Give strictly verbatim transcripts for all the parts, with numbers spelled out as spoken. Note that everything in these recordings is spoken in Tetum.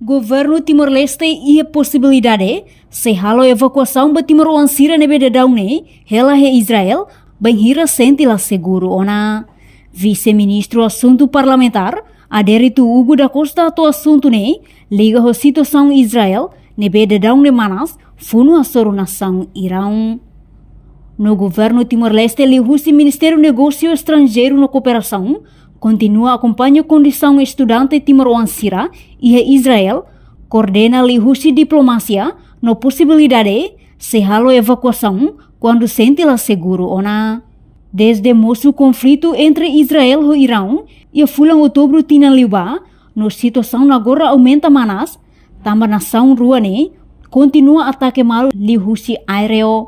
Governu Timor-Leste iha posibilidade sei halo evakuasaun ba timoroan sira ne'ebé daudaun ne'e hela iha Israel, bainhira sente la seguru ona. Vise-Ministru Asuntu Parlamentár, Adérito Hugo da Costa, hato'o asuntu ne'e liga ho situasaun Israel ne'ebé daudaun ne'e manas, funu hasoru nasaun Iraun. No Governu Timor-Leste, liuhusi Ministériu Negósiu Estranjeiru no Kooperasaun, kontinua akompaña kondisaun estudante timoroan sira iha Israel, koordena liuhusi diplomasia no posibilidade sei halo evakuasaun kuandu sente la seguru ona. Dezde mosu konflitu entre Israel ho Iraun iha fulan Outubru tinan liubá, no situasaun agora aumenta manas, tanba nasaun rua ne'e kontinua atake malu liuhusi aéreu.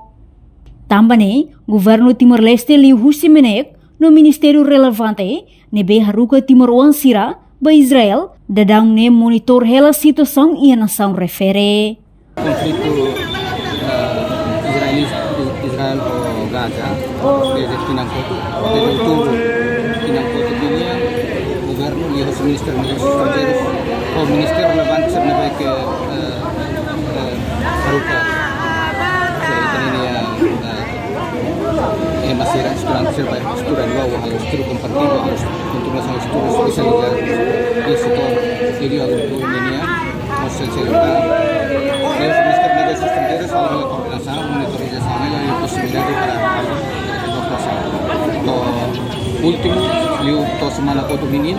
Tanba ne'e, Governu Timor-Leste liuhusi MNEK no ministériu relevante ne'ebé haruka timoroan sira ba Israel, daudaun ne'e monitor hela situasaun iha nasaun refere. Konflitu, eh, Israel, Israel ho Gaza, dezde tinan kotuk, dezde Outubru tinan kotuk nian, Governu liuhusi Ministériu Negósius Estranjeirus ho ministériu relevante sira ne'ebé ke, eh, eh, haruka. Jadi, ita-nia, eh, eh, ema sira, estudante sira ba estuda liu, halo estudu komparativu, halo kontinuasaun estudu espesializadu iha setór, iha agrikultura nian, mós sei, sei, eh, liuhusi Ministériu Negósius Estranjeirus halo koordenasaun, monitorizasaun, halo posibilidade para halo evakuasaun. No últimu, liu to'o semana kotuk ninin,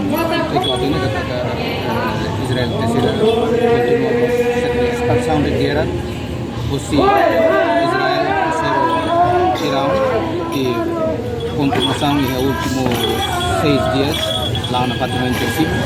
ita hatene katak, eh, Israel terseira kontinua mós sira-nia espansaun de gerra, husi Israel, husi Iraun, i kontinuasaun iha últimu seis dias, la'o nafatin intensivu,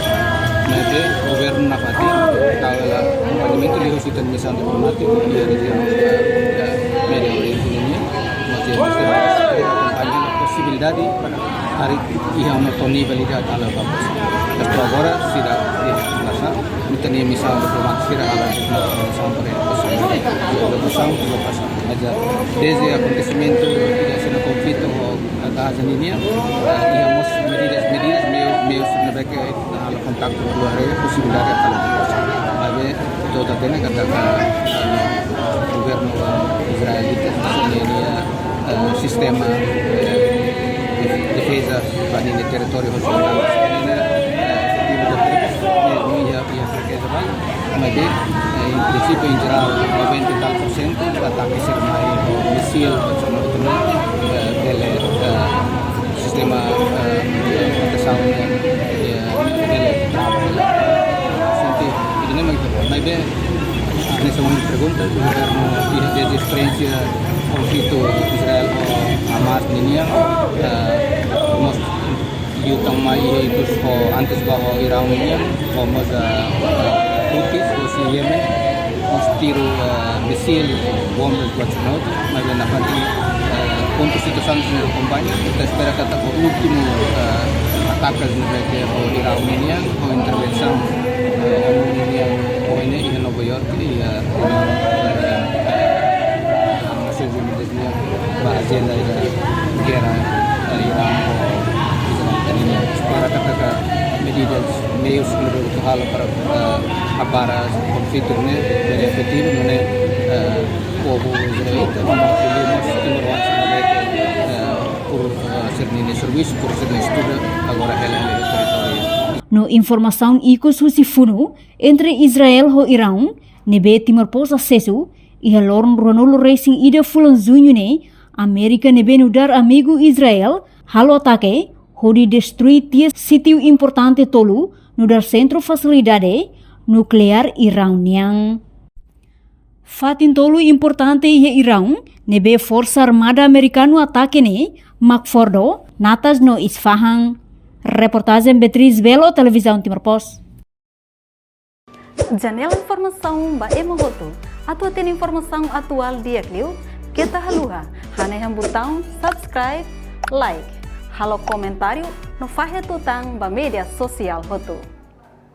maibé governu nafatin, halo akompañamentu liuhusi ita-nia misaun diplomátiku iha rejiaun, eh, Médiu Oriente nian, maibé akompaña posibilidade para karik iha ona to'o nivel ida atu halo evakuasaun. Mas to'o agora, seidauk iha informasaun, ita-nia misaun diplomátiku sira halo informasaun para evakuasaun, evakuasaun, evakuasaun. Mas, eh, dezde akontesimentu ida hanesan konflitu ho Gaza nian, eh, iha mós medidas, medidas, meius, meius ne'ebé ke halo kontaktu dua hari, posibilidade halo evakuasaun. Maibé, ita hatene katak, eh, governu Israel ita, eh, sistema, eh, def-, defeza ba ninia territóriu ho sua, eh, efetivu, eh, iha, iha frakeza ba. Maibé, eh, em princípio, em geral, noventa e tal por cento atake sira mai ho misil, ho sira-ne'e, eh, bele, eh, sistema, eh, protesaun nian, eh, bele trava. Sente, ida-ne'e mak ita, maibé, ah, hanesan pergunta, governu iha dezde esperiénsia konflitu Israel ho Hamas nian, eh, mós liután mai iha ikus ho antes ba ho Iraun nian, ho mós, eh, Houthis, husi Yemen, mós tiru, eh, misil, bombas, buat sira-ne'e, maibé nafatin, eh, pontu situasaun sira akompaña, ita espera katak ho últimu, eh, atake ne'ebé ke ho Iraun nian, ho intervensaun, eh, ONU nian, ho ne'e iha Nova York, iha, eh, Nasoins Unidas nian, ba ajenda ida gerra, eh, Iraun ho Israel nian. Espera katak medidas, meius ne'ebé atu halo para, eh, hapara konflitu ne'e bele efetivu, nune'e, eh, povu israelita, no mós timoroan sira ne'ebé ke, eh, por, eh, sira-nia servisu, por sira-nia estuda, agora hela iha territóriu. No informasaun ikus husi funu, entre Israel ho Iraun, ne'ebé Timor Post asesu, iha loron ruanulu resin ida fulan Juñu ne'e, Amérika ne'ebé nu'udar amigu Israel halo atake hodi destrui tiha sítiu importante tolu nu'udar sentru fasilidade nukleár Iraun nian. Fatin tolu importante iha Iraun ne'ebé Forsa Armada Amerikanu atake ne'e mak Fordo, Natanz no Isfahan. Reportajen Beatriz Belo, Televizaun Timor Post. Janela informasaun ba ema hotu. Atu hatene informasaun atuál di'ak liu, keta haluha hanehan butaun subscribe, like, halo komentáriu no fahe tutan ba média sosiál hotu.